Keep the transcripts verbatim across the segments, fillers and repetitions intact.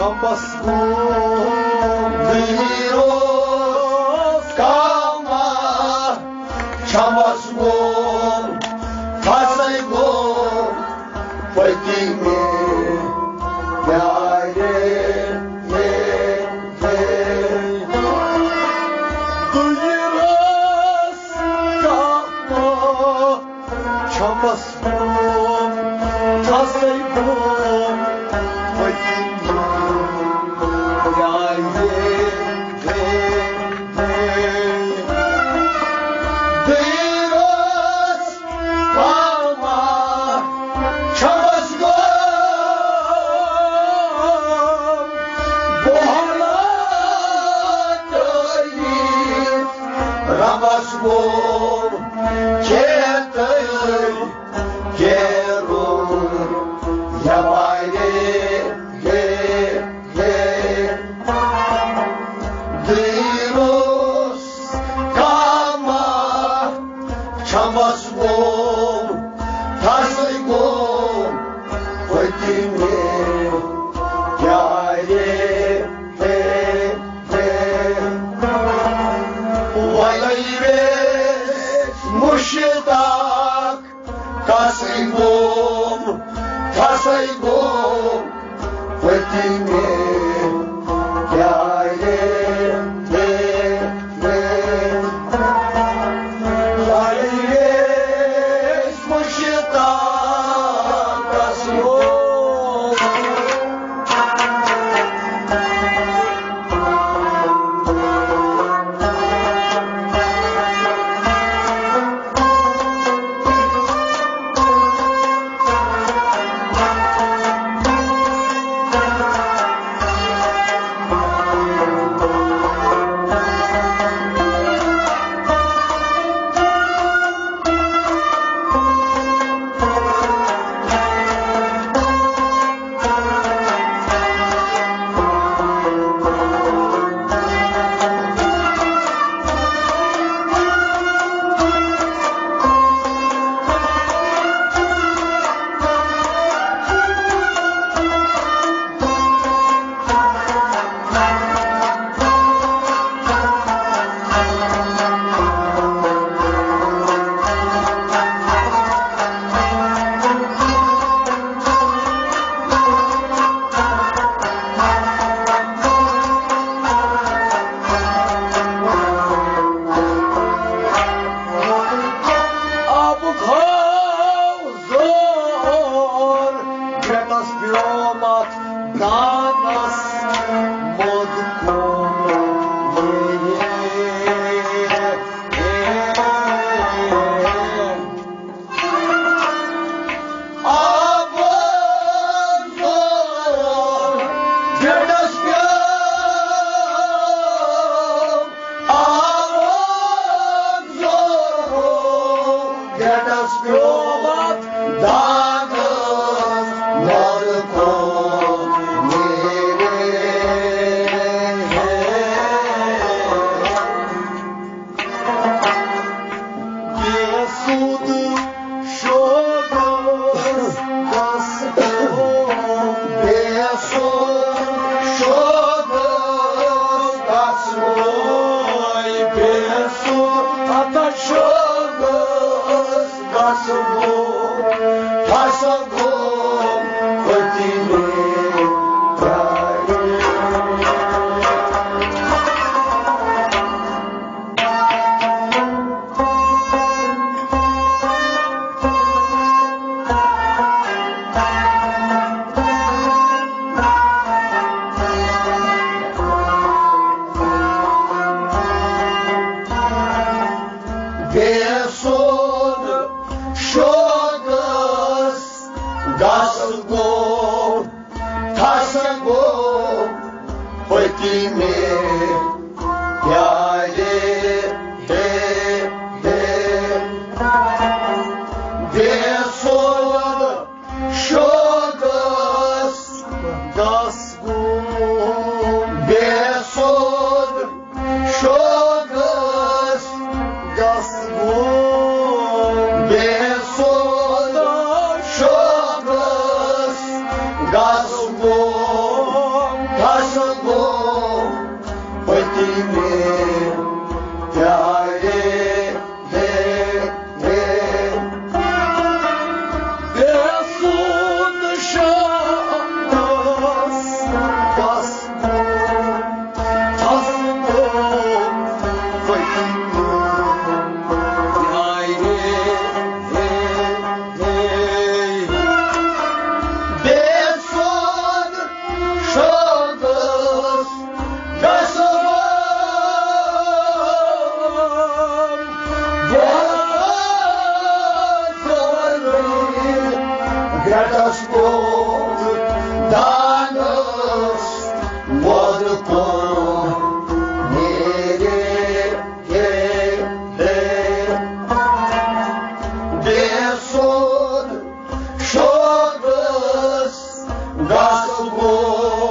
بس گوٚو دیٖرو کما، چھمس گوٚو، تھسے گوٚو، پٔتمہِ پیارِ۔ دیٖرس کما، چھمس گوٚو، تھسے گوٚو، پٔتمہِ پیارِ۔ دیٖرس کما، چھمس گوٚو، بہلا تٲریٖف ربس گوٚو، کھیتٕے کیرُن یوارِ۔ دیٖرس کما، چھمس گوٚو، تھسے گوٚو، پٔتمہِ پیارِ۔ وۄنۍ ویس مشتاق، تھسے گوٚو، تھسے گوٚو، پٔتمہِ پیارِ۔ وۄنۍ ویس مشتاق، تھسے گوٚو۔ آبہٕ کھوو زور، گرٛٹس پیومت دانس، موٚد کوٚر۔ آبہٕ کھوو زور، گرٛٹس پیوم، آبہٕ کھوو زور، گرٛٹس پیومت دانس، موٚد کوٚر۔ بے سود شوقس گژھو، بے سود شوقس گژھو، بے سود ہتا شوقس گژھو، ہسا گوٚو پٔتمہِ پیارِ۔ بے سود شوقس گژھو، تھس گوٚو پٔتمہِ پیارِ۔ ہے، ہے۔ بے سود شوقس گژھو، بے سود شوقس گژھو، بے سود شوقس گژھو، پانس وۄد کوٚر میرے ہے ہے۔ بے سُد شوقس گس گوٚو،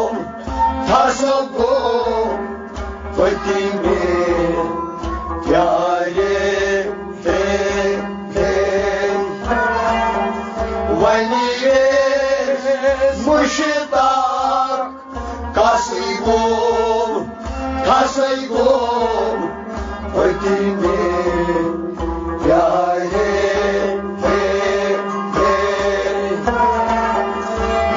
تھس گوٚو پٔتمہِ پیارِ ہے ہے۔ وۄنۍ ییٚلہِ مُشتاق کسٕے گوٚو، کسٕے گوٚو پٔتمہِ پیارِ ہے ہے۔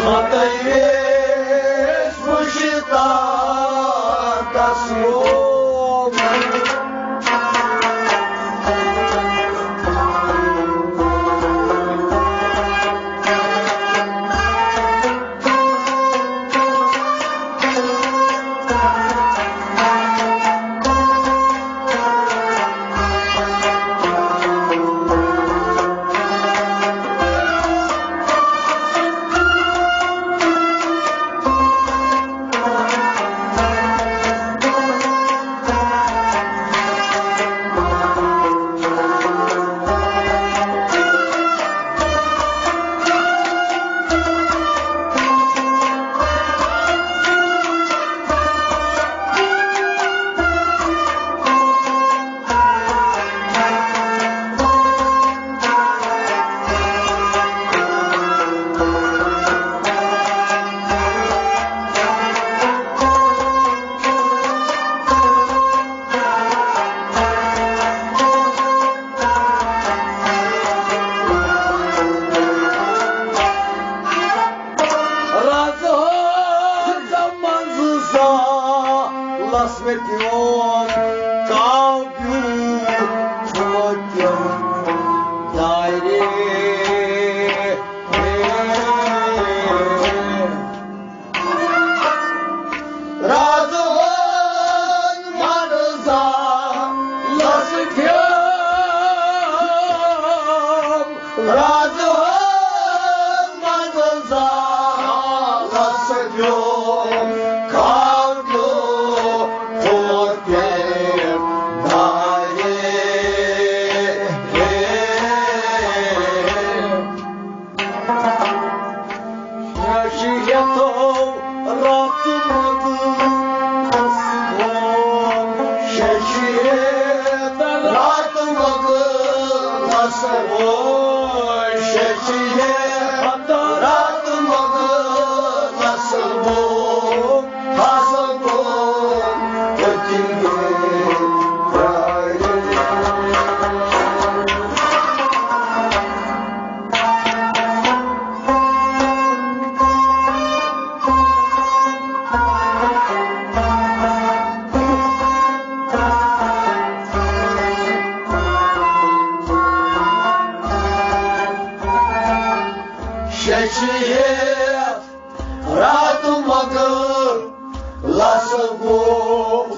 متویس مُشتاقس گوٚو۔ رازٕ ہٲنٛز منٛز زالس مےٚ پیوٚم کاویُک تھوٚد پیوٚم دارِ۔ رازٕ ہٲنٛز منٛز زالس پیوٚم، رازٕ ہٲنٛز منٛز زالس پیوٚم کاویُک تھوٚد پیوٚم دارِ۔ شیشہِ ہیٚتو راتہٕ مۄغل سُمبرون۔ شیشہِ ہیٚتو راتہٕ مۄغل سُمبرون۔ شیشہِ ہیٚتو راتہٕ مۄغل سُمبرون۔ ہسا گوٚو پٔتِم دۄہ پرٛارِ۔ شیشہِ ہیٚتھ راتہٕ مۄغل سُمبرون۔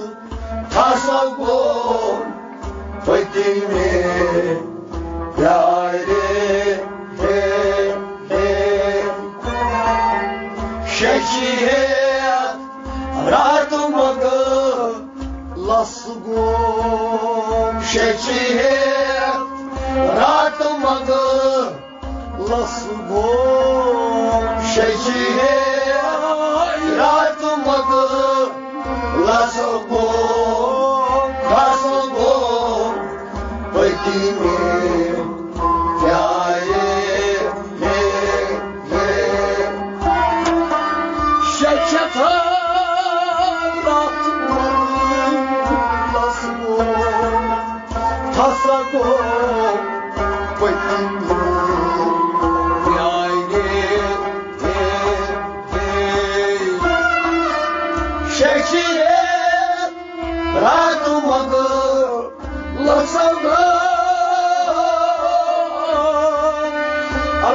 ہسا گوٚو پٔتِم دۄہ پرٛارِ۔ شیشہِ ہیٚتھ راتہٕ مۄغل سُمبرون۔ شیشہِ ہیٚتھ راتہٕ مۄغل سُمبرون۔ شیشہِ ہیٚتھ راتہٕ مۄغل سُمبرون۔ ہسا گوٚو پٔتِم دۄہ پرٛارِ۔ شیشہِ ہیٚتھ راتہٕ مۄغل سُمبرون۔ ہسا گوٚو پٔتِم دۄہ پرٛارِ۔ شیشہِ ہیٚتھ راتہٕ مۄغل سُمبرون۔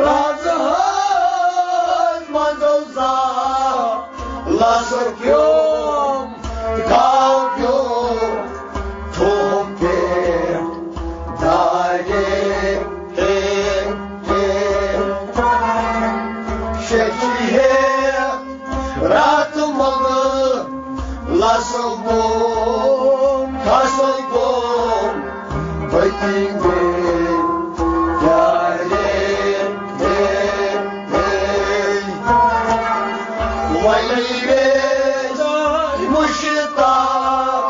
رازٕ ہٲنٛز منٛز زالس پیوٚم کاویُک تھوٚد پیوٚم دارِ۔ شیشہِ ہیٚتھ پَیہِ ویز مُشتاق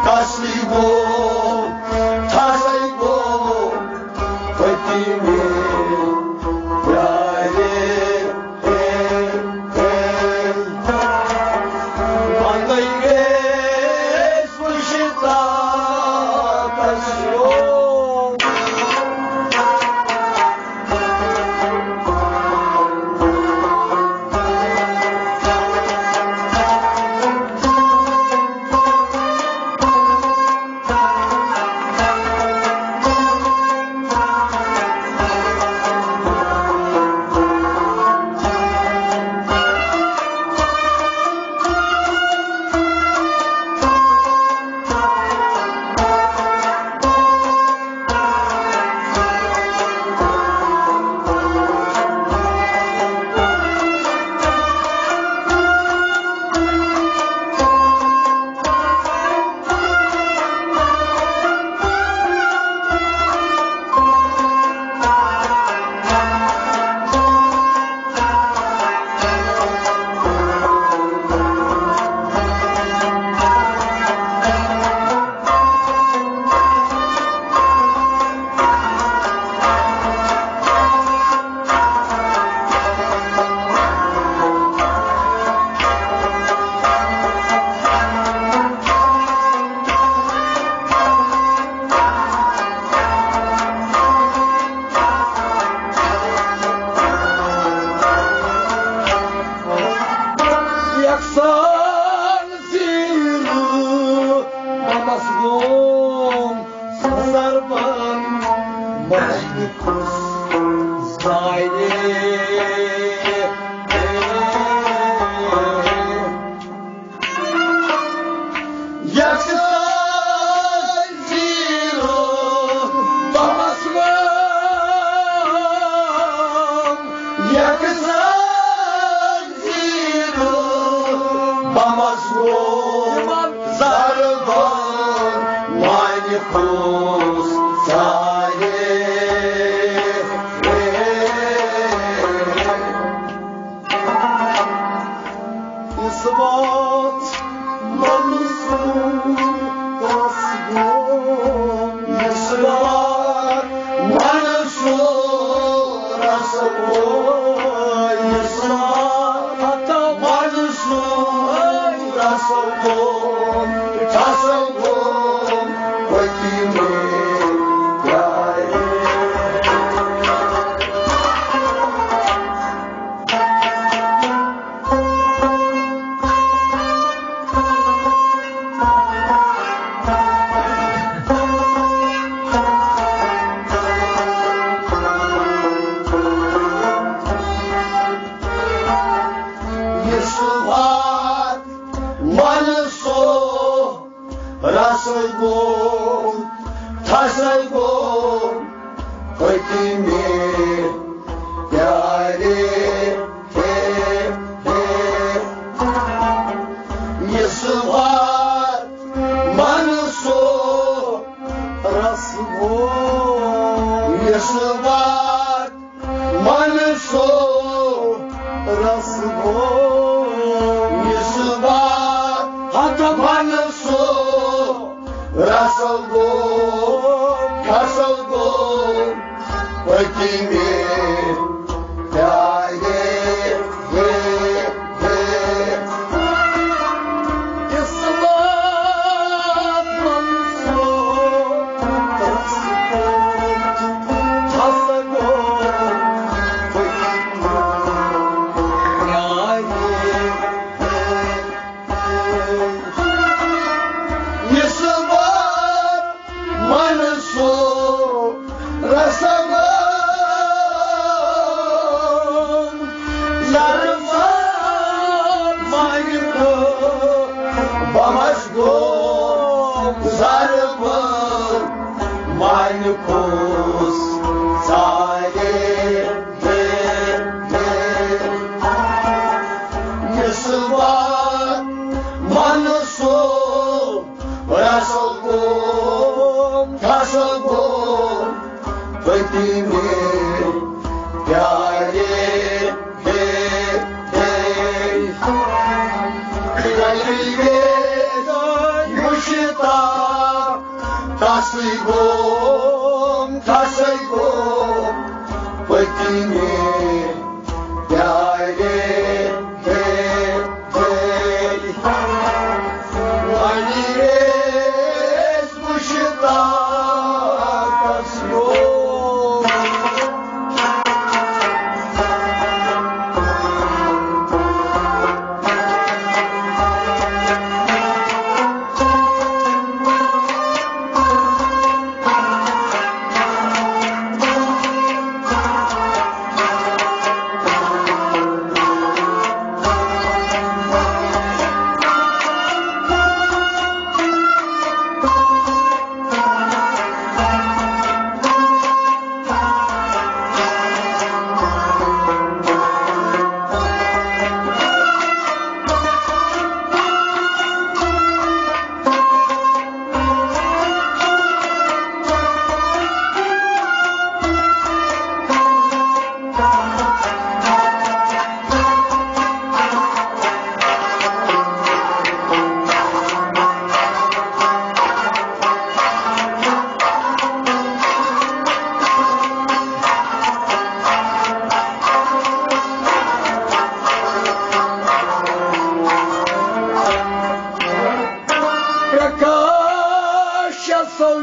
کَسٕے گوٚو، تھَسَے گوٚو پٔتِمہِ پیارِ۔ ہے، ہے، ہے۔ پَیہِ ویز مُشتاق کَسٕے گوٚو۔ یکسان زیٖرو بمس گوم سربن مدد کُس زانے۔ یکسان زیٖرو بمس گوم، یکسان زیٖرو بمس گوم زربن مانہِ کُس زانے۔ اِثبات منصورس گوٚو، اِثبات منصورس گوٚو، اِثبات منصورس گوٚو، فصل گوٚو پٔتمہِ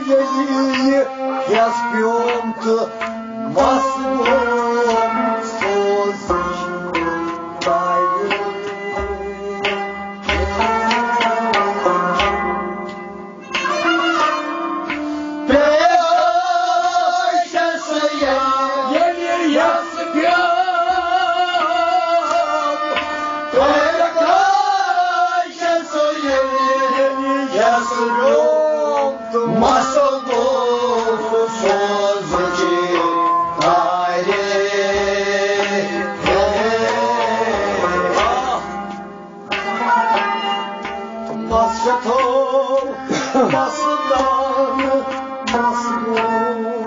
ییٚلہِ یہِ ہٮ۪س پیوٚم تہٕ مَس گوٚو سوزٕچ دارِ۔ پیٚیہِ ٲسَس ییٚلہِ ہٮ۪س پیوٚم، پیٚیہِ ٲسَس ییٚلہِ ہٮ۪س پیوٚم۔ تہٕ مَس گوٚو سُہ سوزٕچ دارِ۔ مَس چھَتھو، مَس دان، مَس گوٚو،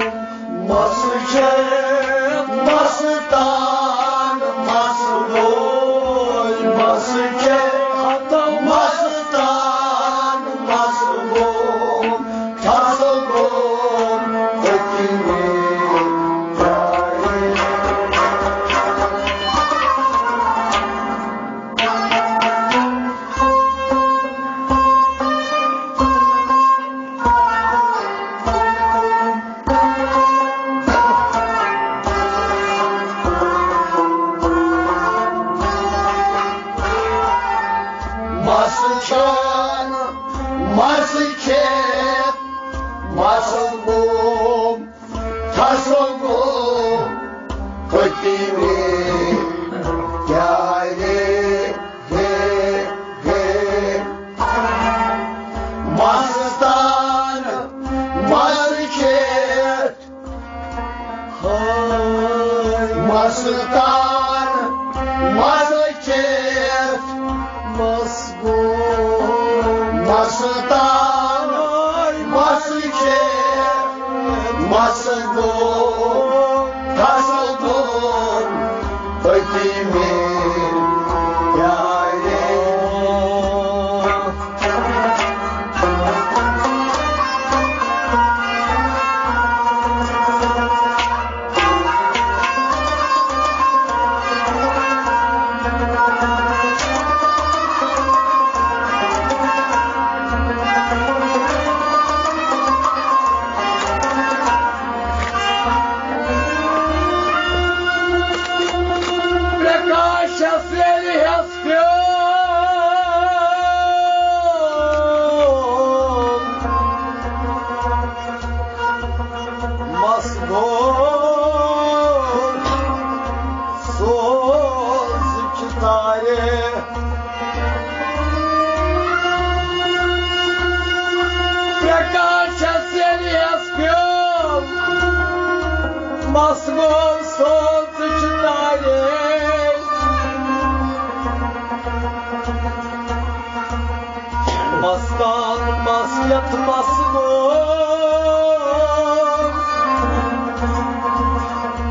مَس چھےٚ، مَس تان، مَس گوٚو، مَس چھےٚ، ہَتو مَس تان، مَس گوٚو۔ مَس کھیٚن، مَس کھیٚن، مَس گوٚو، تھَس گوٚو، پٔتمہِ پیالہِ، ہے، ہے۔ مَس تان، مَس کھیٚن، مَس تان، مَس کھیٚن، مَس گوٚو۔ مَس تان، مَس کھیٚن، مَس گوٚو۔ تھَس گوٚو، پٔتمہِ پیالہِ۔ پرکاشس ییٚلہِ ہٮ۪س پیوٚو۔ مَس گوٚو سوزٕچ دارِ۔ پرکاشس ییٚلہِ ہٮ۪س پیوٚو، مَس گوٚو سوزٕچ دارِ۔ مَس تان مَس یَتھ مَس گوٚو،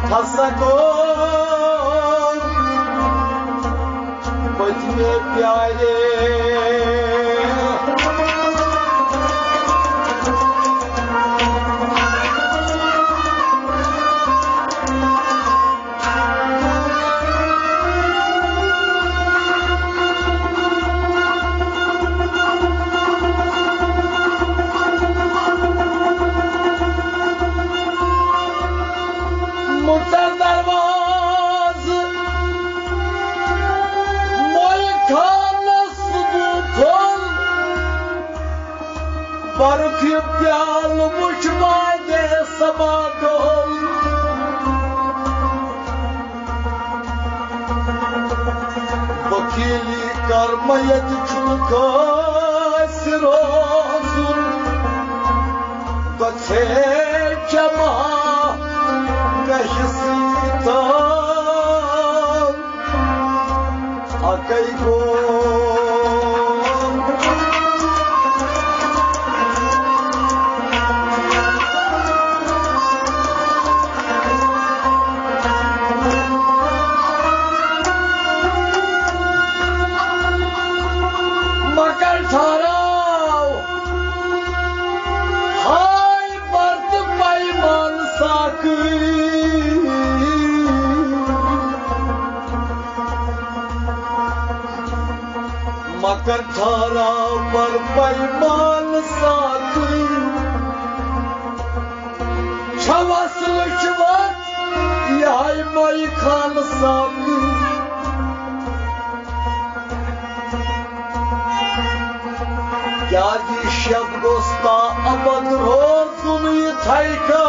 تھَس گوٚو پٔتمہِ پیالہِ۔ مُژر دروازٕ مۄلۍ خانس بُتھ۔ برُک یہِ پیالہٕ وُچھ بادے صبا ڈول۔ وکیلی کر مےٚ ییٚتہِ چھُنہٕ کٲنٛسہِ روزُن۔ گژھے جمع گژھِ سیٖتال۔ اَکَے گوٚو۔ مگر ٹھہراو، ہاے برد پیمان ساقی۔ مگر ٹھہراو بر پیمان ساقی۔ خان ساکن، کیازِ شب گوستا ابد روزُن یِتھے کٔنۍ؟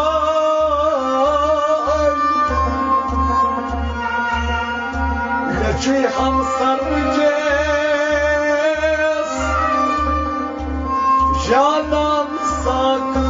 مےٚ چھُے ہمسر وٕنکیس جانان ساکن۔